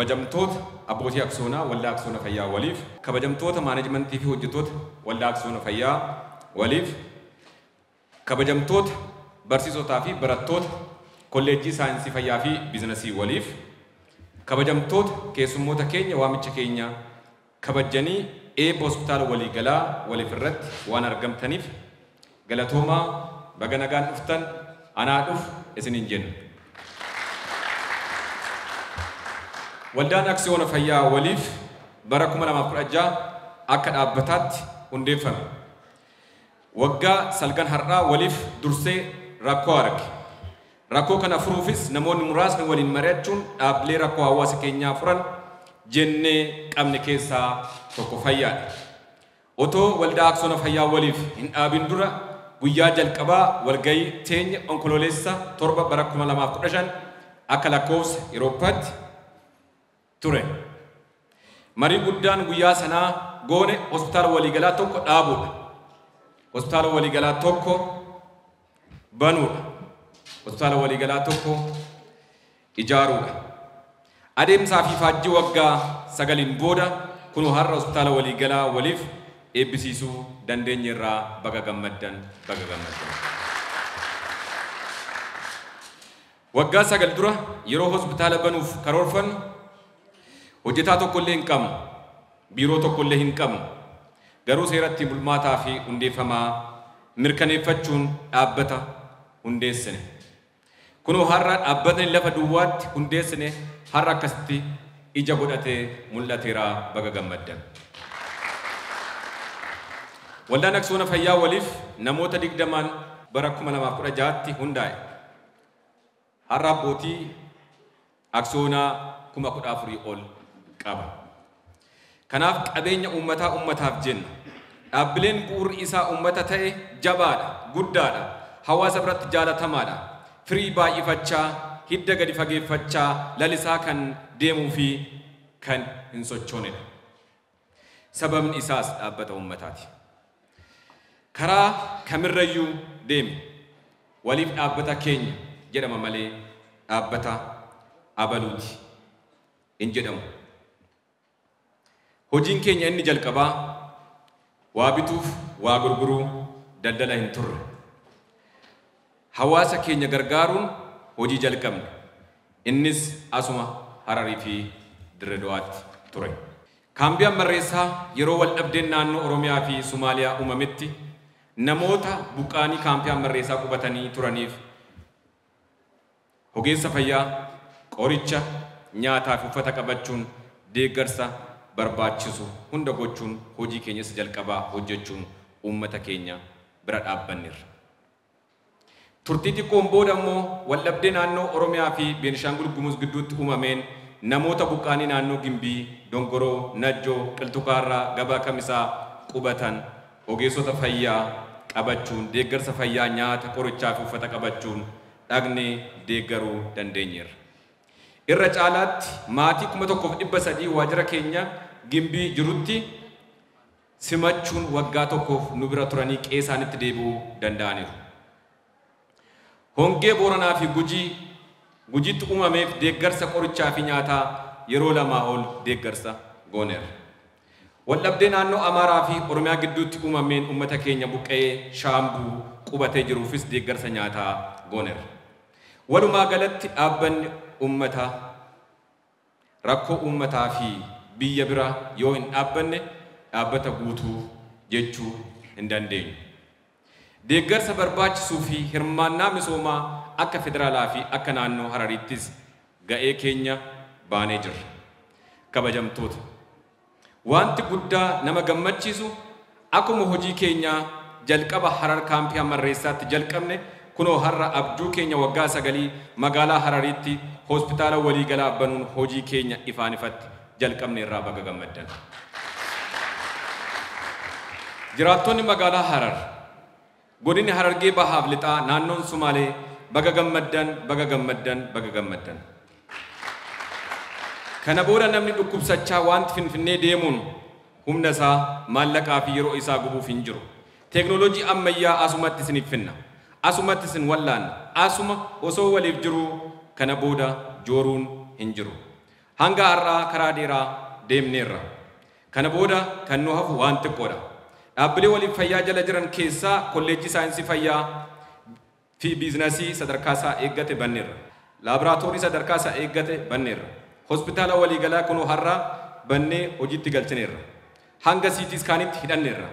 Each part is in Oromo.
Kabajamtoota abbootii aksoonaa waldaa aksoona fayyaa waliif, kabajamtoota maaneejmentii fi hojjettoota waldaa aksoona fayyaa waliif, kabajamtoota barsiisotaa fi barattoota kolleejjii saayinsii fayyaa fi biizinasii waliif, kabajamtoota keessummoota keenya waamicha keenya kabajanii eebba hospitaala waliigalaa waliif irratti waan argamtaniif galatoomaa, baga nagaan dhuftan, anaa dhufu isiniin jenna. Waldaan Aksiyoona Fayyaa Waliif bara 2016 akka dhaabbataatti hundeeffame. Waggaa salgan har'aa waliif dursee rakkoo arge. Rakkoo kana furuufis namoonni muraasni waliin mari'achuun dhaabbilee rakkoo hawaasa keenyaa furan jennee qabne keessaa tokko fayyaadha. Otoo waldaa Aksiyoona Fayyaa Waliif hin dhaabin dura guyyaa jalqabaa walgayii teenya Onkololeessa 7 bara 2015 akka lakkoofsa Awurooppaatti ture. Marii guddaan guyyaa sanaa goone hospitaala waliigalaa tokko dhaabuudha. Hospitaala waliigalaa tokko banuudha. Hospitaala waliigalaa tokko ijaaruudha. Adeemsaa fi faajjii waggaa 9 booda kunoo har'a hospitaala waliigalaa waliif eebbisiisuu dandeenyerraa baga gammaddan, baga gammaddan. Waggaa 9 dura yeroo hospitaala banuuf karoorfannu hojjetaa tokkollee hin qabnu, biiroo tokkollee hin qabnu. Garuu seeratti bulmaataa fi hundeeffamaa mirkaneeffachuun dhaabbata hundeessine. Kunoo har'a dhaabbatni lafa duwwaatti hundeessine har'a akkasitti ija godhatee mul'ateera, baga gammaddan. Waldaan Aksiyoona Fayyaa Waliif namoota 20 bara 2016tti hundaa'e. Har'a abbootii aksiyoonaa 14,000 ol qaba. Kanaaf qabeenya uummataa uummataaf jenna. Dhaabbileen bu'uurri isaa uummata ta'e jabaadha, guddaadha, hawaasa biratti jaalatamaadha. Firii baay'ifachaa, hidda gadi fageeffachaa, lalisaa kan deemuu fi kan hin sochoonedha. Sababni isaas dhaabbata uummataati. Karaa kamirrayyuu deeme waliif dhaabbata keenya jedhama malee dhaabbata abaluuti hin jedhamu. Hojiin keenya inni jalqabaa waa bituuf waa gurguruu daldala hin turre. Hawaasa keenya gargaaruun hojii jalqabne. Innis asuma Hararii fi Dirree Dawaatti ture. Kaambiyaan Barreessaa yeroo wal dhabdeen naannoo Oromiyaa fi Somaaliyaa uumametti namoota buqqaanii kaampiyaan Barreessaa qubatanii turaniif ogeessa fayyaa, qoricha, nyaataa fi uffata qabachuun deeggarsa barbaachisu hunda gochuun hojii keenyas jalqabaa hojjechuun uummata keenya bira dhaabbanneerra. Turtii xiqqoon booda immoo wal dhabdee naannoo Oromiyaa fi Beenishaangul Gumuz gidduutti uumameen namoota buqqaanii naannoo Gimbii, Dongoroo, Najjoo, Qilxukaarraa, Gabaa Kamisaa qubatan ogeessota fayyaa qabachuun deeggarsa fayyaa, nyaata, qorichaa fi uffata qabachuun dhaqnee deeggaruu dandeenyeerra. Irra caalaatti maatii 1300 waajjira keenya Gimbii jirutti simachuun waggaa tokkoof nu bira turanii qe'ee isaanitti deebi'uu danda'aniiru. Hongee Booranaa fi Gujiitti uumameef deeggarsa qorichaa fi nyaataa yeroo 2 ol deeggarsa gooneerra. Waldhabdee naannoo Amaaraa fi Oromiyaa gidduutti uumameen uummata keenya buqqa'ee Shaambuu qubatee jiruufis deeggarsa nyaataa gooneerra. Walumaa galatti dhaabbanni uummataa rakkoo uummataa fi biyya bira yoo hin dhaabbanne dhaabbata guutuu jechuu hin dandeenyu. Deeggarsa barbaachisuu fi hirmaannaa misoomaa akka federaalaa fi akka naannoo Harariittis ga'ee keenya baanee jirra. Kabajamtoota, wanti guddaa nama gammachiisu akkuma hojii keenyaa jalqaba Harar kaampii Hammarreessaatti jalqabne kunoo har'a abjuu keenya waggaa 9 magaalaa Harariitti hospitaala waliigalaa banuun hojii keenya ifaan ifatti jalqabne irraa baga gammaddan. Jiraattonni magaalaa Harar, godinni Harargee Bahaaf Lixaa, naannoon Sumaalee baga gammaddan, baga gammaddan, baga gammaddan. Kana booda namni dhukkubsachaa wanti Finfinnee deemuun humna isaa, maallaqaa fi yeroo isaa gubuuf hin jiru. Teeknooloojii ammayyaa asumatti isiniif finna. Asumatti isin wallaanna. Asuma osoo waliif jiruu kana booda jooruun hin jiru. Hanga har'aa karaa dheeraa deemneerra. Kana booda kan nu hafu waan xiqqoodha. Dhaabbilee waliif fayyaa jala jiran keessaa kolleejjii saayinsii fayyaa fi biizinasii sadarkaa isaa eeggate banneerra. Laaboraatoorii sadarkaa isaa eeggate banneerra. Hospitaala waliigalaa kunoo har'aa bannee hojiitti galchineerra. Hanga CT scaanitti hidhanneerra.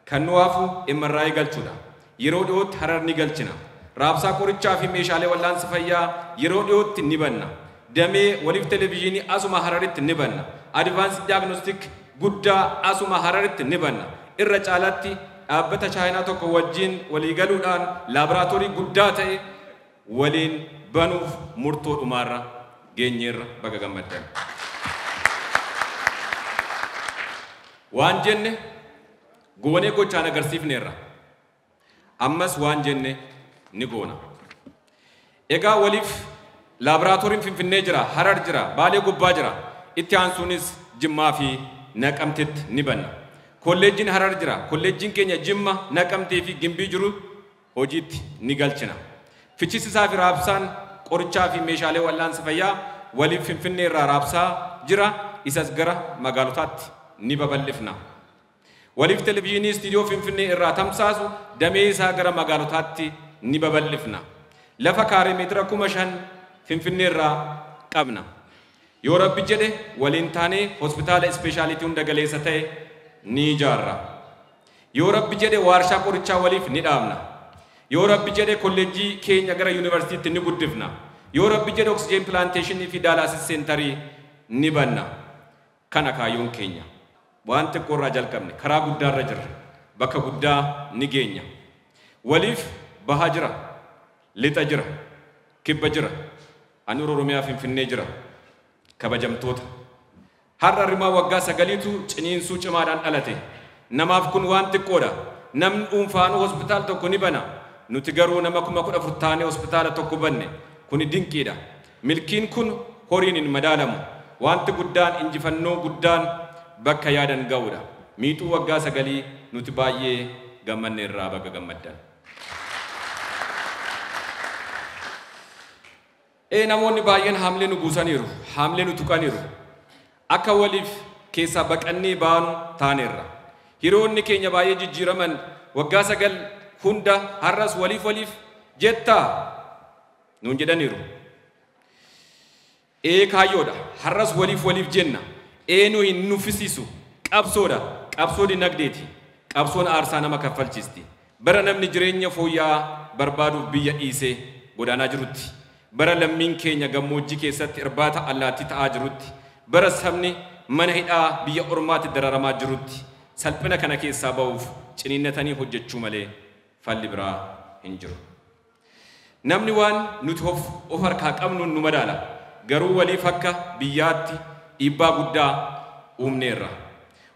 Kan nu hafu MRI galchuudha. Yeroo dhiyootti Harar ni galchina. Raabsaa qorichaa fi meeshaalee wal'aansa fayyaa yeroo dhiyootti ni banna. Damee waliif televezyiinii asuma Hararitti ni banna. Advanced diagnostic guddaa asuma Hararitti ni banna. Irra caalaatti dhaabbata Chaayinaa tokko wajjin waliigaluudhaan laaboraatoorii guddaa ta'e waliin banuuf murtoo dhumaarra geenyeerra. Baga gammaddan. Waan jenne goonee gochaan agarsiifneerra. Ammas waan jenne ni goona. Egaa waliif laaboraatooriin Finfinnee jira, Harar jira, Baalee gubbaa jira. Itti aansuunis Jimmaa fi Naqamteetti ni banna. Kolleejjiin Harar jira. Kolleejjiin keenya Jimma, Naqamtee fi Gimbii jiru hojiitti ni galchina. Fichisiisaa fi raabsaan qorichaa fi meeshaalee wal'aansa fayyaa waliif Finfinnee irraa raabsaa jira. Isas gara magaalotaatti ni babal'ifna. Waliif televezyiinii istiidiyoo Finfinnee irraa tamsaasu damee isaa gara magaalotaatti ni babal'ifna. Lafa kaaree meetira 5,000 Finfinnee irraa qabna. Yoo Rabbi jedhe waliin taanee hospitaala ispeeshaalitii hunda galeessa ta'e ni ijaarra. Yoo Rabbi jedhe waarshaa qorichaa waliif ni dhaabna. Yoo Rabbi jedhe kolleejjii keenya gara yuunivarsiitiitti ni guddifna. Yoo Rabbi jedhe oksijeen pilaanteeshinii fi daalaasis seentarii ni banna. Kana kaayyoon keenya. Waan xiqqoo irraa jalqabne karaa guddaarra jirra. Bakka guddaa ni geenya. Waliif bahaa jira, lixa jira, kibba jira, handhuura Oromiyaa Finfinnee jira. Kabajamtoota. Har'a rimaa waggaa 9tu ciniinsuu cimaadhaan dhalate. Namaaf kun waan xiqqoodha. Namni dhuunfaanuu hospitaala tokko ni bana. Nuti garuu nama 14,000 taanee hospitaala tokko banne. Kuni dinqiidha. Milkiin kun horiin hin madaalamu. Wanti guddaan injifannoo guddaan bakka yaadan ga'uudha. Miixuu waggaa 9 nuti baay'ee gammanneerraa. Baga gammaddan. Namoonni baay'een haamlee nu buusaniiru, haamlee nu tuqaniiru. Akka waliif keessaa baqannee baanu taaneerra. Hiriyoonni keenya baay'ee jijjiiraman waggaa 9 hunda har'as waliif waliif jettaa nuun jedhaniiru. Kaayyoodha. Har'as waliif waliif jenna. Nu hin nuffisiisu. Qabsoodha. Qabsoo dinagdeeti. Qabsoon aarsaa nama kaffalchiisti. Bara namni jireenya fooyya'aa barbaaduuf biyya dhiisee godaanaa jirutti. Bara lammiin keenya gammoojjii keessatti irbaata allaattii ta'aa jirutti. Bara sabni mana hidhaa biyya ormaatti dararamaa jirutti. Salphina kana keessaa ba'uuf ciniinnatanii hojjechuu malee falli biraa hin jiru. Namni waan nuti of harkaa qabnuun nu madaala. Garuu waliif akka biyyaatti dhiibbaa guddaa uumneerra.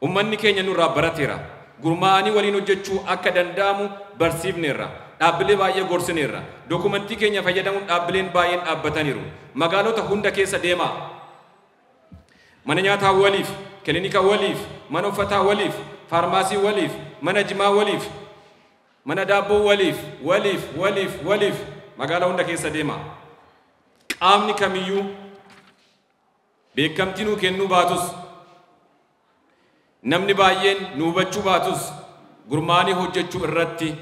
Uummanni keenya nurraa barateera. Gurmaa'anii waliin hojjechuu akka danda'amu barsiifneerra. Dhaabbilee baay'ee gorsineerra. Dokumentii keenya fayyadamuun dhaabbileen baay'een dhaabbataniiru. Magaalota hunda keessa deemaa. Mana nyaataa waliif, kilinika waliif, mana uffataa waliif, faarmaasii waliif, mana jimaa waliif, mana daabboo waliif, waliif, waliif, waliif magaalaa hunda keessa deemaa. Qaamni kamiyyuu beekamtii nuu kennuu baatus, namni baay'een nu hubachuu baatus, gurmaa'anii hojjechuu irratti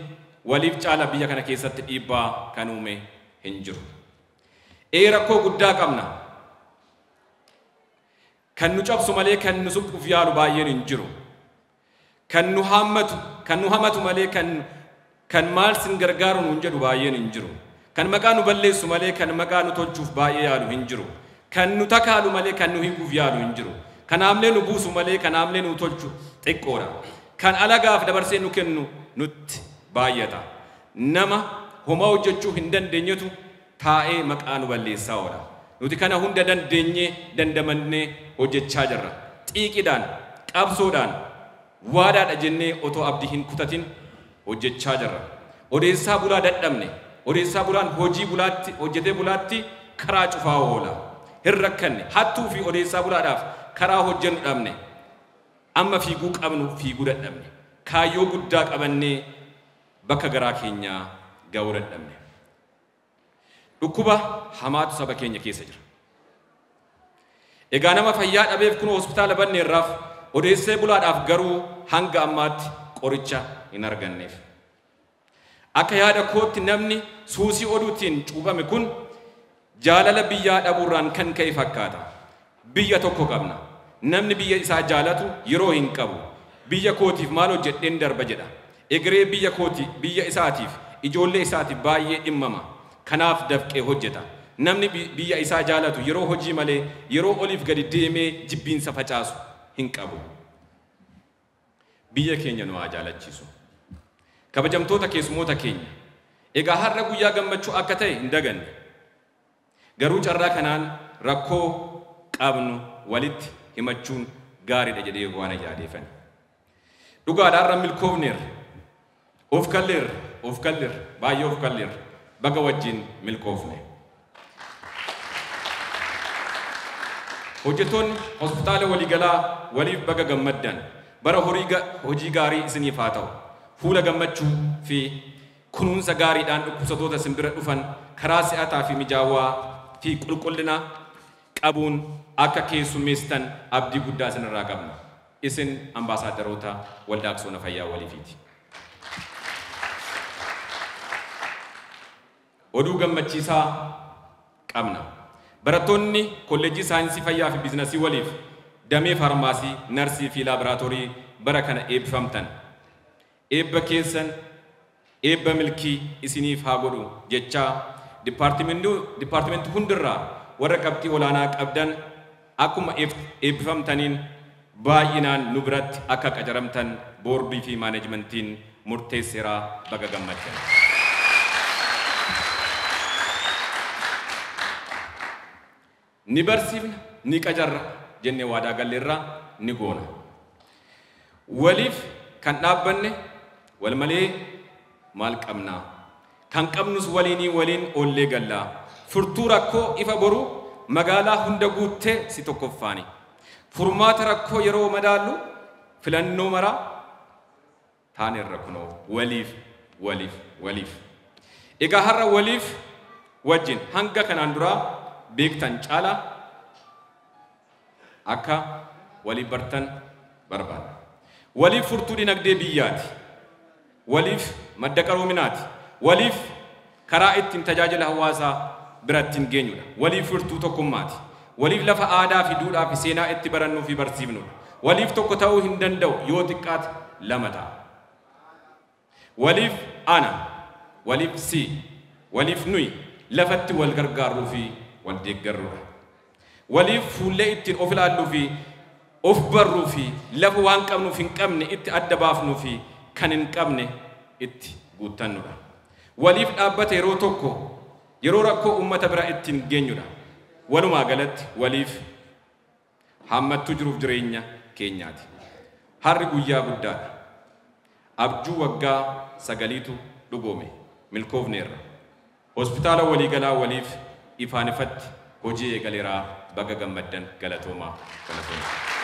waliif caala biyya kana keessatti dhiibbaa kan uume hin jiru. Rakkoo guddaa qabna. Kan nu cabsu malee kan nu suphuuf yaalu baay'een hin jiru. Kan nu hamatu malee kan maal sin gargaaru nuun jedhu baay'een hin jiru. Kan maqaa nu balleessu malee kan maqaa nu tolchuuf baay'ee yaalu hin jiru. Kan nu takaalu malee kan nu hiikuuf yaalu hin jiru. Kan haamlee nu buusu malee kan haamlee nu tolchu xiqqoodha. Kan alagaaf dabarsee nu kennu nutti baay'ata. Nama homaa hojjechuu hin dandeenyetu taa'ee maqaa nu balleessaa oola. Nuti kana hunda dandeenyee dandamannee hojjechaa jirra. Xiiqiidhaan, qabsoodhaan, waadaadha jennee otoo abdii hin kutatin hojjechaa jirra. Odeessaa bulaa dadhabne, odeessaa bulaan hojii bulaatti, hojjetee bulaatti karaa cufaa oola. Hin rakkanne, hattuu fi odeessaa bulaadhaaf karaa hojjennu dhabne. Amma fiiguu qabnu fiiguu dadhabne. Kaayyoo guddaa qabannee bakka garaa keenyaa ga'uu dadhabne. Dhukkuba hamaatu saba keenya keessa jira. Egaa nama fayyaa dhabeef kun hospitaala banneerraaf odeessee bulaadhaaf garuu hanga ammaatti qoricha hin arganneef. Akka yaada kootti namni suusii oduutiin cuuphame kun jaalala biyyaa dhabuurraan kan ka'e fakkaata. Biyya tokko qabna. Namni biyya isaa jaalatu yeroo hin qabu. Biyya kootiif maal hojjedheen darba jedha. Egeree biyya kooti biyya isaatiif ijoollee isaatiif baay'ee dhimmama. Kanaaf dafqee hojjeta. Namni biyya isaa jaalatu yeroo hojii malee yeroo oliif gadi deemee jibbiinsa facaasu hin qabu. Biyya keenya nu haa jaalachiisu. Kabajamtoota keessumoota keenya. Egaa har'a guyyaa gammachuu akka ta'e hin daganne. Garuu carraa kanaan rakkoo qabnu walitti himachuun gaariidha jedhee waan yaadeefan. Dhugaadhaan har'a milkoofneerra. Of kalleerra, of kalleerra, baay'ee of kalleerra. Baga wajjin milkoofne. Hojjettoonni hospitaala waliigalaa waliif baga gammaddan. Bara hojii gaarii isiniif haa ta'u. Fuula gammachuu fi kunuunsa gaariidhaan dhukkubsattoota isin bira dhufan karaa si'ataa fi mijaawaa fi qulqullina qabuun akka keessummeessitan abdii guddaa isinirraa qabna. Isin ambaasaadarota waldaa aksiyoona fayyaa waliifiiti. Oduu gammachiisaa qabna. Barattoonni kolleejjii saayinsii fayyaa fi biizinasii waliif damee faarmaasii, narsii fi laaboraatoorii bara kana eebbifamtan. Eebba keessan eebba milkii isiniif haa godhu jechaa dipaartimentii hundirraa warra qabxii olaanaa qabdan akkuma eebbifamtaniin baay'inaan nu biratti akka qacaramtan boordii fi maaneejmentiin murteesseeraa baga gammaddan. Ni barsiifna, ni qacarra jennee waadaa galleerraa ni goona. Waliif kan dhaabbanne wal malee maal qabnaa? Kan qabnus waliinii waliin oollee gallaa. Furtuu rakkoo ifa boruu magaalaa hunda guuttee si tokkoffaani. Furmaata rakkoo yeroo madaallu filannoo maraa taanerra kunoo waliif waliif waliif. Egaa har'a waliif wajjin hanga kanaan duraa beektan caalaa akka waliif bartan barbaada. Waliif furtuu dinagdee biyyaati. Waliif madda qaroominaati. Waliif karaa ittiin tajaajila hawaasaa biratti hin geenyudha. Waliif furtuu tokkummaati. Waliif lafa aadaa fi duudhaa fi seenaa itti barannuu fi barsiifnudha. Waliif tokko ta'uu hin danda'u yoo xiqqaate lama ta'a. Waliif ana, waliif si, waliif nuyi lafatti wal gargaarruu fi wal deeggarruudha. Waliif fuullee ittiin of ilaalluu fi of barruu fi lafa waan qabnuuf hin qabne itti adda baafnuu fi kan hin qabne itti guuttannudha. Waliif dhaabbata yeroo tokko yeroo rakkoo uummata bira ittiin geenyudha. Walumaa galatti waliif hammattuu jiruuf jireenya keenyaati. Har'i guyyaa guddaadha. Abjuu waggaa 9tu dhugoome milkoofneerra. Hospitaala waliigalaa waliif ifaan ifatti hojii eegaleeraa baga gammaddan galatoomaa galatoomaa.